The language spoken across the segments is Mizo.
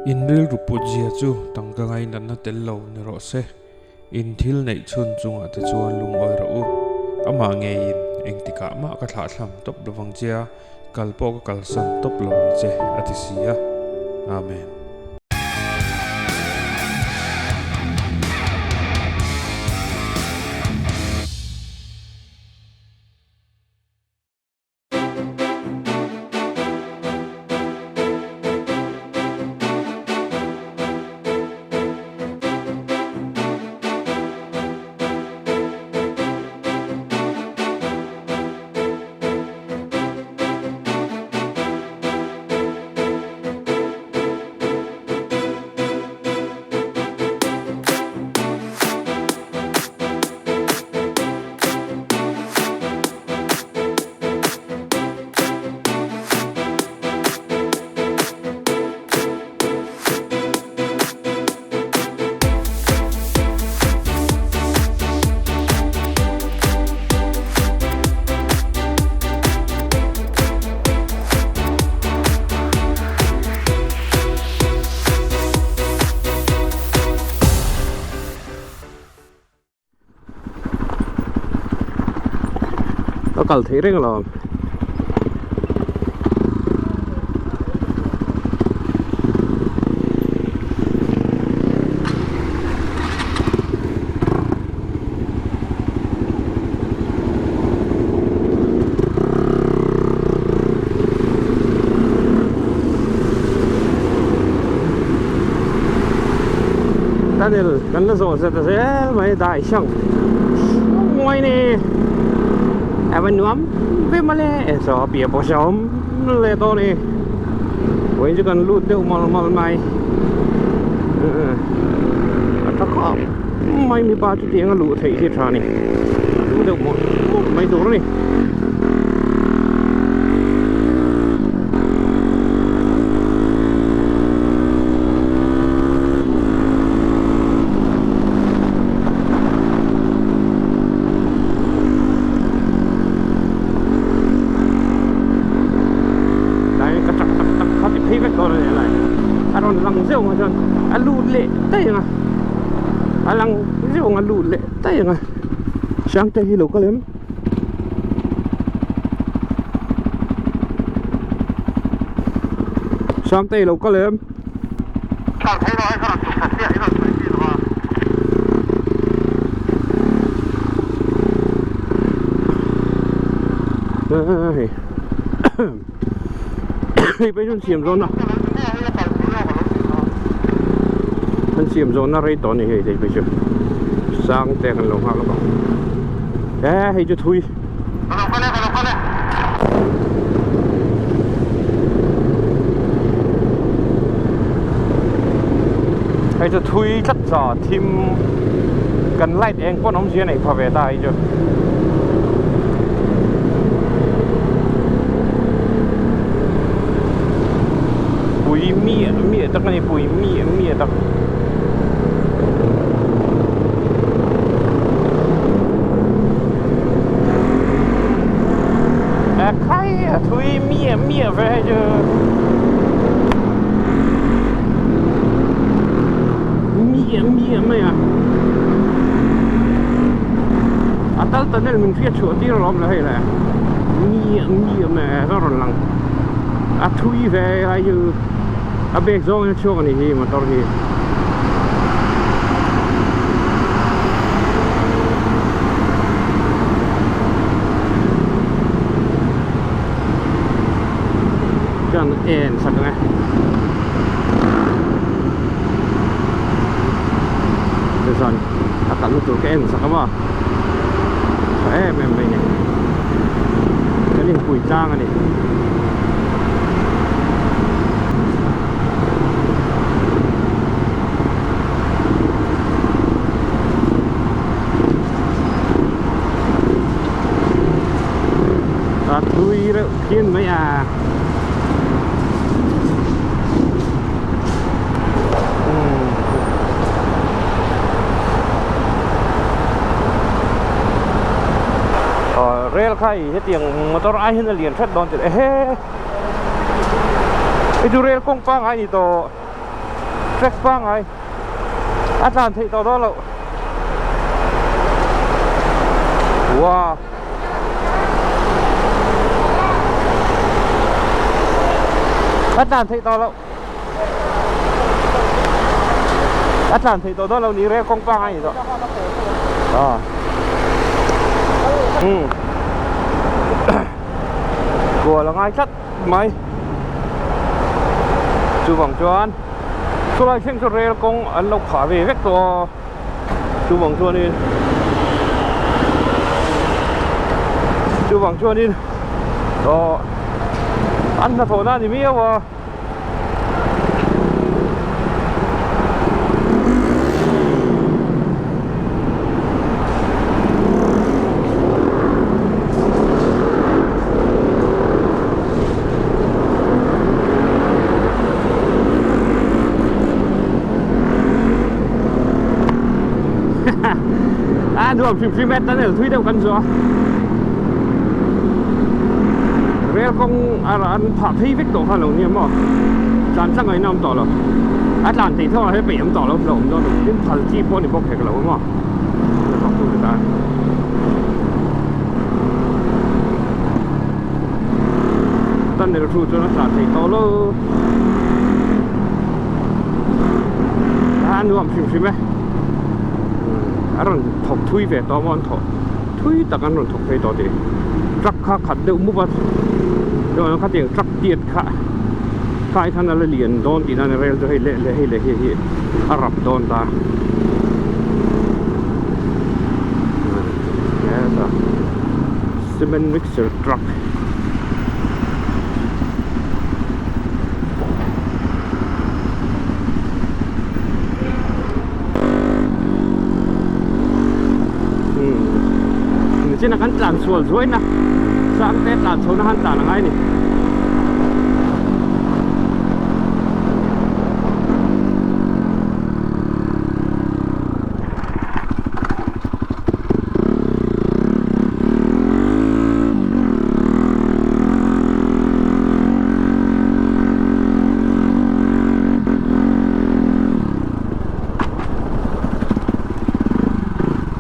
In rilru put zia chu tangka ngainatna tel lo ni rawh se. In thil neih chhun chungah te chuan lungawi rawh u. Amah ngeiin engtikah mah ka thlahthlam tawp lovang che a, kal pawh ka kalsan tawp lovang che, a ti si a. Amen. A kal theih reng alawm. Tunnel kan la zawh zet zel mai dai hrang mai ni a va nuam ve mawle saw piah pawh saw awm leh tawh a ni vawiin chu kan lut deuh mal mal mai a tha khawp mai mipa chu tiang a luh theih hi tha a ni luh deuh mawlh mawlh mai tur a ni. Tlai ka tak tak tak kha ti phei vek dawn a ni lai a rawn lang zeuh ang chuan a lut leh daih ang a a lang zeuh ang a lut leh daih ang a Sangte hi lo kal em? Sangte i lo kal em? Hei hei pawh hi chu an siam zawhna an siam zawhna rei tawh a ni hei hei pawh chu Sangte kan lo nghak lawk ang e hei chu thui. Hei chu thui tlat chaw thim kan light eng pawn awmzia nei pha ve ta hei chu. Pui miah miah tak a ni pui miah miah tak. A khai a thui miah miah ve hei chu miah miah mai a a tal tunnel min hriat chhuah tir alawm le hei le miah miah mai a rawn lang a thui ve lai chu a bag zawng in a chhuak a nih hi motor hi. Chuan en sak ang e. Tichuan a kalna tur ka en sak a maw tha em em mai ni kan inpui tlang a ni. A thui reuh phian mai a. Rel kha i hetiang motor ai hian a lian hret dawn tih ehe. Hei chu rel kawng pangngai a ni tawh. Track pangai a tlan theih tawh dawn loh. Wow. A tlan theih tawh loh. A tlan theih tawh dawn loh ni rel kawng pangai ni tawh. Ah. Hmm. Kual a ngai tlat mai. Chuvang chuan chulai thleng chu rel kawng an lo phah ve vek tawh a chuvang chuanin chuvang chuanin aw an hnathawhna a ni miau a. A nuam hrim hrim e tunnel thui deuh kan zawh a rel kawng an phah phei vek tawh kha lo nia maw tlan tlang a inawm tawh lo a tlan theih thawk ah hian peih awm tawh lo hlauhawm dawn lo tin phal chi pawh a ni bawk hek lo maw hnathawk tan. Tunnel thu chuan a tlan thei tawh lo a nuam hrim hrim e a rawn thawk thui ve tawh maw an thawh thui tak an rawn thawk phei tawh tih truck kha khat deuh mup a chuan khatiang truck tiat kha kha khan a la lian dawn tih nan rel chu hei leh leh hei leh hi hi a rap dawn ta. Cement mixer truck nichin a kan tlan sual zuai na sang te tlan chho na han tlan a ngai a ni.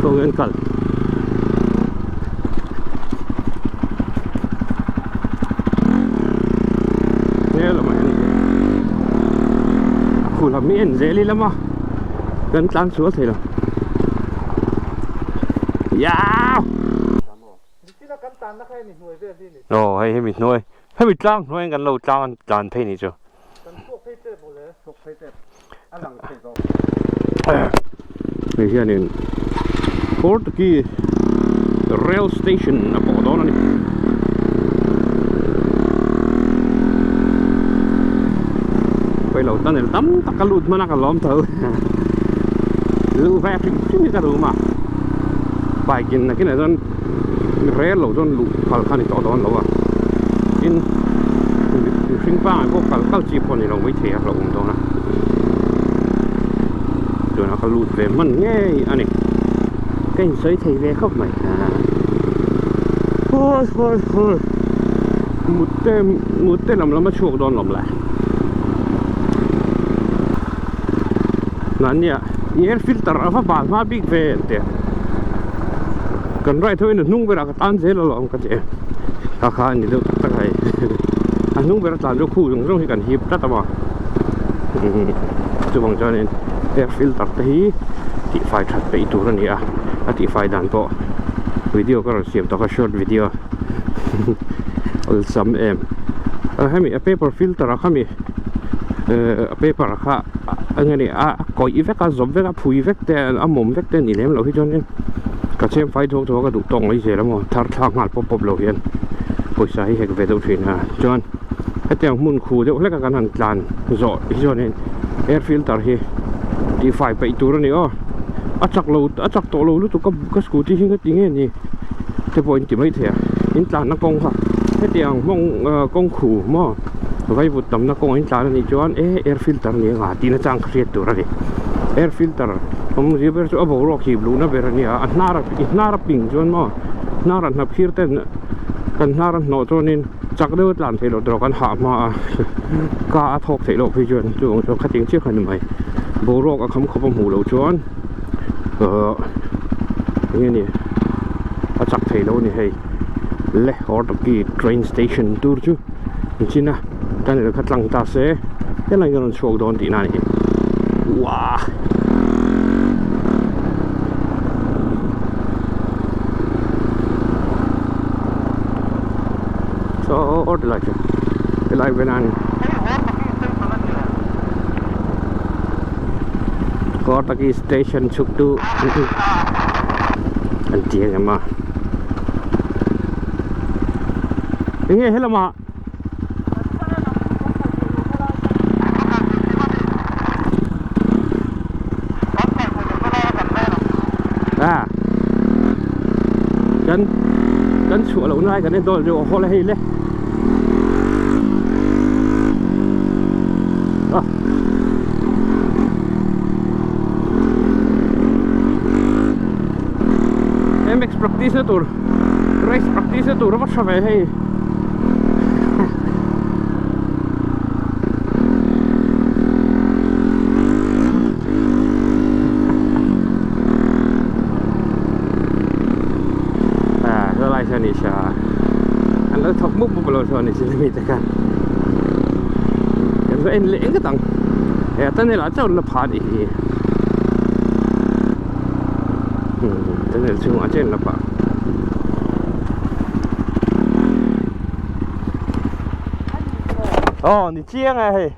Kawng an kal Hmel a mai a ni a khu lam hi en zel ila maw kan tlan sual thei lo. Yaaw! Aw hei hemi hnuai hemi tlang hnuai in kan lo tlang tlan phei ni chu. Hei hianin Portuguese rail station a pawh dawn a ni. Pawilo tunnel tam tak a lut hman a ka lawm tho. Luh ve hrim hrim hi ka duh a bike in nakinah chuan rel lo chuan luh phal kha a ni tawh dawn lo a tin mihring pangai pawh kal kal chi pawh a ni lo maithei a hlauhawm dawn a tuna ka lut ve hman ngei a ni ka insawi thei ve khawp mai hawi hawi hawi mut te mut te lam lam a chhuak dawn lawm le. Mahnia air filter a va bal hma bik ve an ti a kan ride ho in a hnung berah ka tan zel alawm ka ti a kha kha a ni deuh tak tak a hei a hnung bera tlan chu khu zawng zawng hi kan hip tlat a maw chuvang chuanin air filter te hi tihfai that peih tur a ni a a tihfai dan pawh video ka rawn siam tawh kha short video awlsam em hemi a paper filter ah khami a paper kha eng nge ni a kawih vek a zawp vek a phui vek te a mawm vek te a nih lem loh hi chuanin ka chhem fai thuak thuak a duh tawk mai zel a maw thar thlak nghal pawp pawp lo hian pawisa hi hek ve deuh thin a chuan hetiang hmun khu deuh hlek a kan han tlan zawh hi chuanin air filter hi tihfai peih tur a ni aw a chak lo a chak tawh lo lutuk a ka scooty hi nga ti nge ni te pawh in ti mai thei a in tlanna kawng kha hetiang hmawng kawng khu maw. Vaivut tamna kawng a intlan a nih chuan e air filter a ni anga tih nachang ka hriat tur a ni. Air filter awm zir ber chu a boruak hip luhna ber a ni a, a hnar i hnar a ping chuan maw hnar a hnap khir ten kan hnar a hnawh chuanin. Chak deuh a tlan theih loh tur kan hah hma a, ka a thawk theih loh phei chuan chu ang chuan khatiang chiah kha ni mai. Boruak a kham khawp a hmuh loh chuan ahh eng nge ni a chak theih loh a ni hei. Le Hortaki train station tur chu nichin a tunnel kha tlang ta se helai ka rawn chhuak dawn tihna a ni. Uah. Saw tilai chu tilai vel an Hortaki station chhuk chu an ti ang em a enge helamah À Kan Kan chhuah loh lai kan en dawn chu haw le hei le À MX practice na tur Race practice na tur a va tha ve hei. À helai hian i hria an lo thawk mup mup lo chuan ni chin mi te khan kan va en leh ngawt ang he tunnel ah chuan la pha a nih hi tunnel chhungah chuan la pha. Aw ni chiang e hei.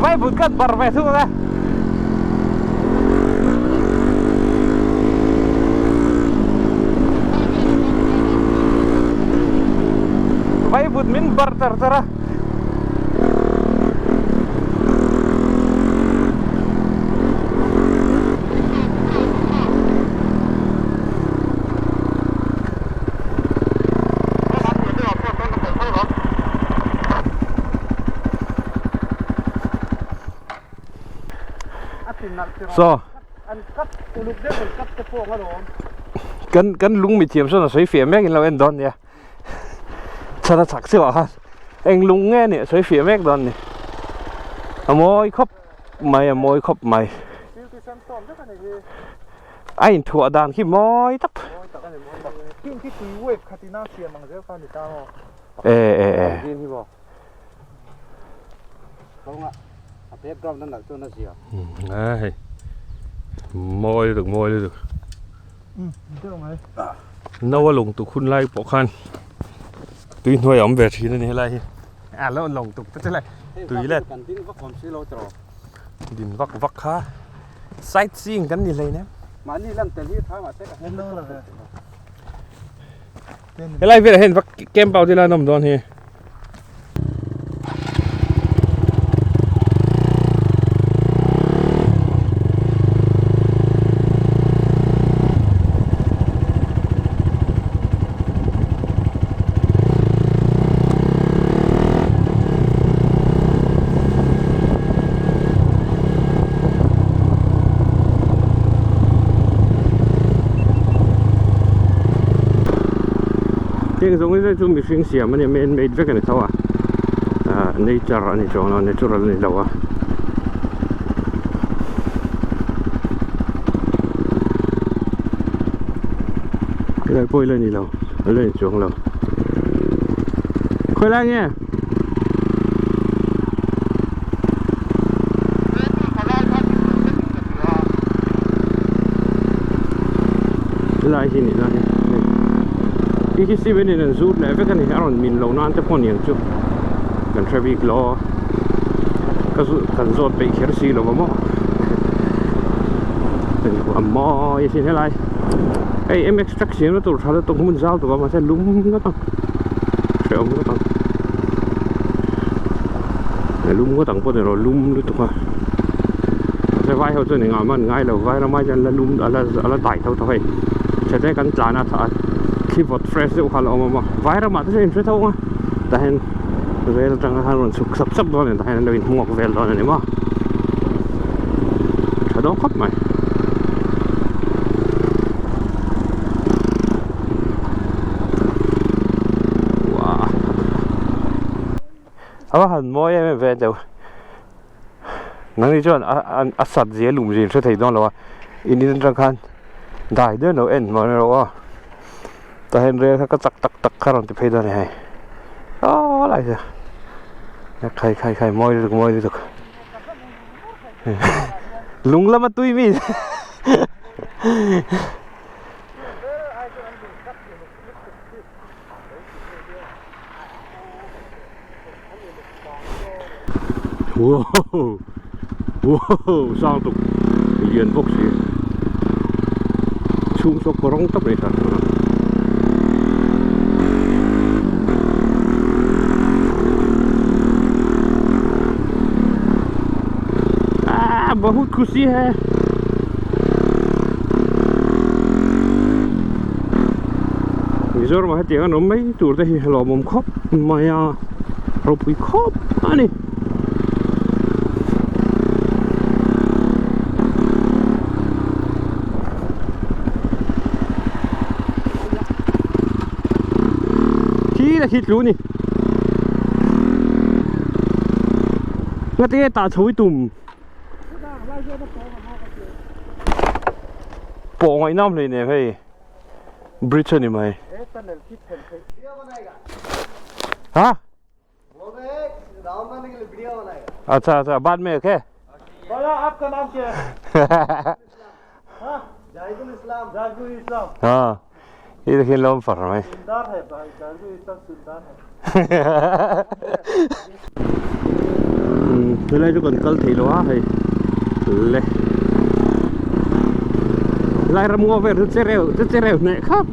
Vai vun kan bar ve thung ang e. Vai vut min bar char char a. Saw kan kan lung mi thiam sawn a sawi fiah mek in lo en dawn nia chhan a chak chiah ah khan eng lung nge nih a sawi fiah mek dawn a ni a mawi khawp mai a mawi khawp mai a inthuah dan khi mawi tak e e e. Hei mawi lutuk mawi lutuk no a lung tuk hun lai pawh khan tui hnuai a awm ve thin a ni helai hi a lo lawng tuk te chu tui let din vak vak kha sight seeing kan ni hleinem helai velah hian va camp out ila an awm dawn hi. Heng zawng hi chu mihring siam a ni a man made vek a ni tho a ah nature a ni chuang lo a natural a ni lo a. Helai pawh hi la ni lo a la ni chuang lo khawi lai nge. Helai hi nih na hei hi hi cement in an zut leh vek a ni a rawn min lo nan te pawh aniang chu kan hre bik lo ka zu kan zawt peih kher si lo va maw a mawi asin helai hei mx truck siamna tur tha lutuk hmun zau tur a mahse lum ngawt ang hrehawm ngawt ang lum ngawt ang pawh ni lo lum lutuk a mahse vai ho chuan engah mah an ngai lo vai ramah hian la lum a la dai tho tho hei chhete kan tlan a. Thli vawt fresh deuh kha a la awm a vai ramah te chu in hre tho ang a tah hian rel atanga khan rawn chhuk sap sap dawn a ni tah hian an lo inhmuak vel dawn a ni maw tha dawn khawp mai. A va han mawi em em ve deuh nangni chuan a sat zia lum zia in hre thei dawn lo a in in atang khan dai daih lo en mai rawh aw tah hian rel kha ka chak tak tak kha rawn ti phei dawn a ni hei aw lai chu khai khai khai mawi lutuk mawi lutuk lung lama tui mi Wow wow sang tuk lian bawk si chhung saw kawr rawng tak mai kha ah bahut khushi hai Mizoram ah hetiang an awm mai tur te hi hlawmawm khawp mai a ropui khawp a ni. Khi là khi tlu ni Ngati ta chho i tum Pawh ngaihnam hlei nem hei Bridge a ni mai Ha अच्छा अच्छा बाद में okay भैया आपका नाम क्या है हाँ जाहिदुल इस्लाम जाहिदुल इस्लाम हाँ ये देखिए लोग पढ़ रहे हैं सुंदर है भाई जाहिदुल इस्लाम सुंदर है Helai chu kan kal thei lo a hei le lai ram ngaw vel chu che reuh chu che reuh hneh khap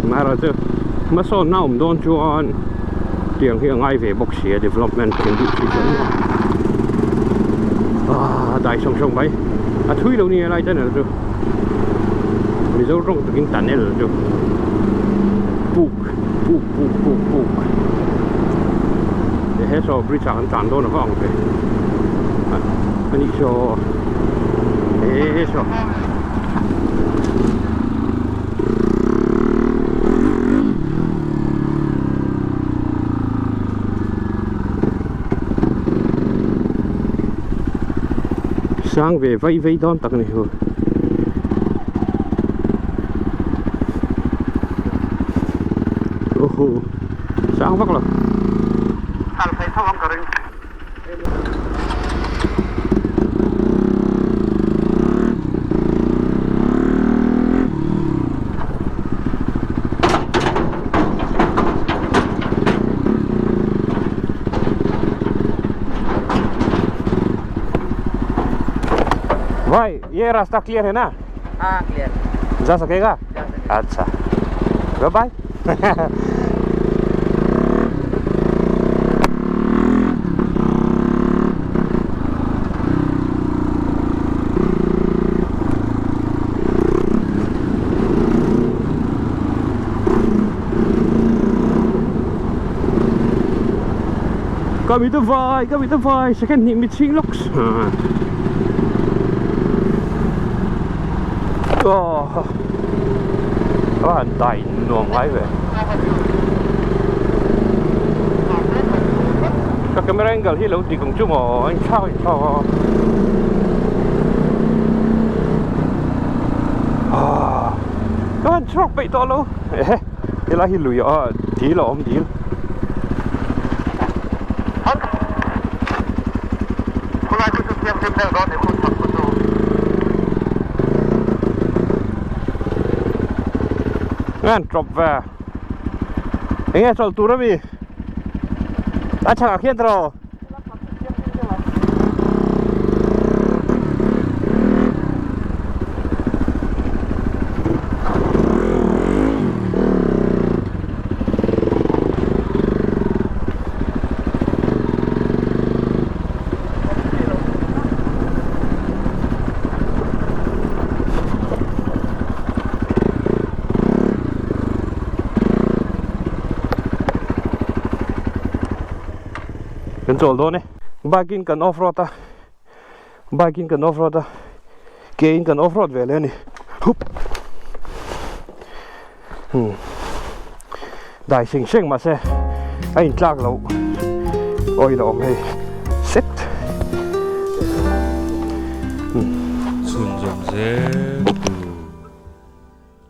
amaherawh chu hmasawnna a awm dawn chuan tiang hi a ngai ve bawk si a development thil duh chi chuan ah dai sawng sawng mai a thui lo ni helai channel chu Mizo tawng takin tunnel chu puk puk puk puk puk he saw bridge ah kan tlan dawn a va ang ve a nih saw he saw. Sang ve vai vai dawn tak a ni hu. Oho sang vak lo. भाई ये रास्ता क्लियर है ना हाँ क्लियर जा सकेगा जा सकेगा। अच्छा bye bye Kami te vai, kami te vai, second hnih mit chhing lawk Aw a han dai nuam ngai ve Ka camera angle hi lo dik ang chu maw a inthlak a inthlak a Aaa ka han chhuak peih tawh lo ehe helai hi lui a dil a awm dil. Ngan drop ve enge chawlh tur ami a chhakah khian tawh Kan chawl dawn e. Bike in kan off road a, bike in kan off road a, ke in kan off road ve leh a ni. Hup. Hmm. Dai seng seng mahse a in tlak loh oil a awm hei set. Chhunzawm zel.